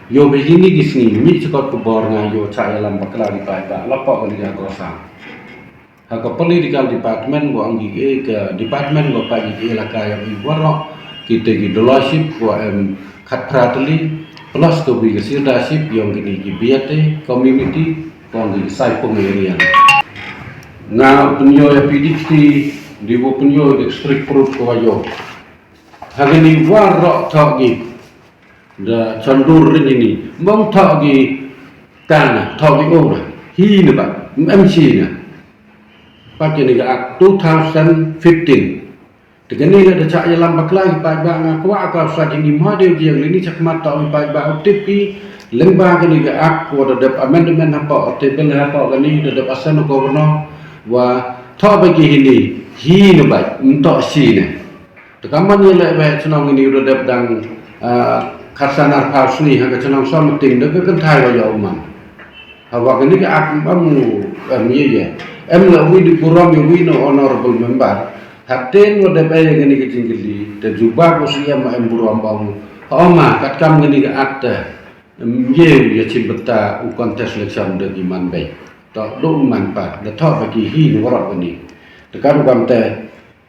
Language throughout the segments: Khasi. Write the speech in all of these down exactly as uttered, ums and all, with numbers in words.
Ïoh ba ïa kine ki sngi, mih sha kot khubor nga ïoh shah ïalam bakla ki paidbah, la pok kane ka kosang. Ha ka political department ba ong ki, eh, ka department ba peit ki elaka ïa ki waroh, kita ki dollarship ba em khatphra tylli, plus ka wi ka sirdarship ïa kine ki Biate community, ba ong ki Saipung area. Nga pynïoh ïa P D P, dei ba pynïoh ïa ka strict proof ka wa ïoh. Ha kane waroh thoh ki da chandur ri ni, mong thoh ki kana, thoh ki ora. Hi ne ba, em shi ne. Pat kane ka Act two thousand fifteen. Te kane la da shah ïalam bakla ki paidbah, nga kwah ka sa kine ma dei ki ïa lini shakmat thoh ki paidbah u tip ki, lyngba kane ka Act ko da dep amendment hapoh table hapoh kane da dep assent u Governor, wa thoh ba ki hi ni, hi ne ba, ym thoh shi ne. Te ka man ïa leh ba chnong ini u da dep dang, ah, khatsan arphew sngi ha ka chnong Sohmating da ka kynthai wa ïoh u man. Ha wa kane ka Act em u, em ïa ïa. Em la wi di burom ïa wi na honorable member. Hadien wa dep ai kane ka jingkylli, te jubab u C M em burom ba u. Ha ma, katkam kane ka Act te, em ïa ïa chim bynta u contest election da ki man bei. To do u man pa, da thoh ba ki hi ni waroh kane. Te ka rukom te,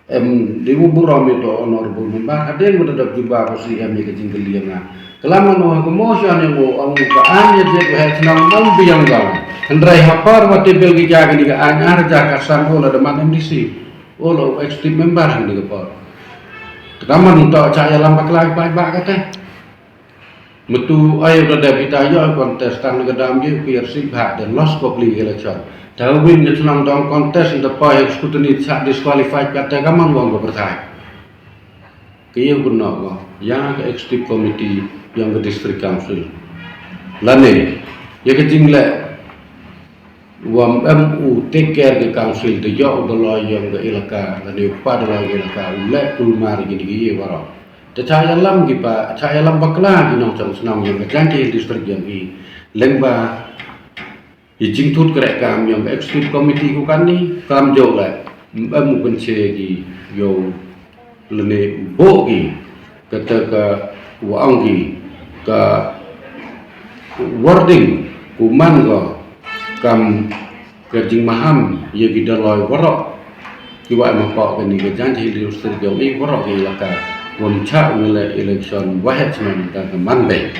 em, dei u burom ïa u honorable member, hadien ba da dep jubab u C M ïa ka jingkylli ïa nga. Ka la mano ha ka motion ïa u ong ka aiñ ïa jait u heh chnong ym biang ba. Hynrei ha por wa table ki jia kane ka aiñ ar hajar khatsan u la da man M D C. U la u executive member ha kane ka por. Te ka man u toh shah ïalam bakla ki paidbah kata. Mynta ai u da dep ita ïoh contest tang na ka dam ïa u P R C bha da lost public election. Te win ka chnong dang contest da poi ha scrutiny shah disqualified kata ka man u ong ka pyrthai. Ka ïa u kynnoh ko ïa ka executive committee ïa ka district council. Lane ïa ka jingleh wa em u take care ka council te ïoh u da loi ïa ka elaka, lane u kpa da loi ka elaka, u leh kulmar kine ki ïa waroh. Te shah ïalam ki pa, shah ïalam bakla ki nongshong shnong ïa ka Jaintia Hills District ïa i. Lyngba ïa jingthut kreh kam ïa ka executive committee ko kane, kam jong leh, em u pynche ki ïa u lane u buh ki, kata ka wa ong ki, ka wording, ku man ko, kam ka jingmaham, ïa ki da loi waroh, ki wa em hapoh kane ka Jaintia Hills District ïa i waroh ki elaka, wa ym shah u leh election, wa heh chnong ka man bei.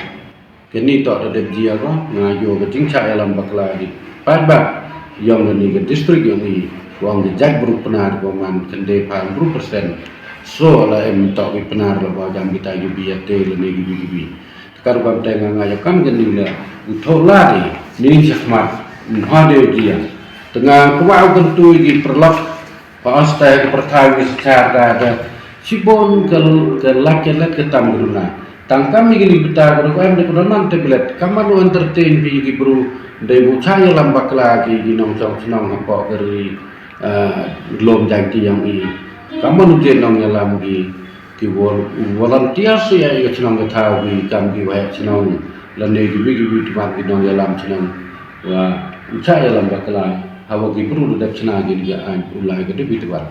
Kane toh da dep jia ko, nga ïoh ka jingshah ïalam bakla ki paidbah ïa kane ka district ïa i, wa ong ki jait bru Pnar ko man khyndai phaw hynriew percent. So la em toh ki Pnar la ba jam kita ïa u Biate lane ki bi ki bi. Te ka rukom te nga nga ïa kam kane la u thoh la dei ni shakhmat, mha dei u jia. Te nga kwah u kyntu ïa ki paralok, ba os te ka pyrthai ngi sa da da shibun ka ka lak ka let ka tam ka duna. Tang kam ïa kine bynta ka rukom em da ka donan tablet. Kam man u entertain phi ïa ki bru dei bu shah ïalam bakla ki ki nongshong shnong hapoh ka ri, eh, lum jong ki ïa i. Kam man u je nongïalam ki ki vol-, volunteer sa ïa ka shnong ka thaw ki kam ki wa heh shnong lane ki wi ki wi tu ban ki nongïalam shnong. Wa u shah ïalam bakla ha wa ki bru da dep shna ki ïa aiñ u lai ka dei bi tu ban.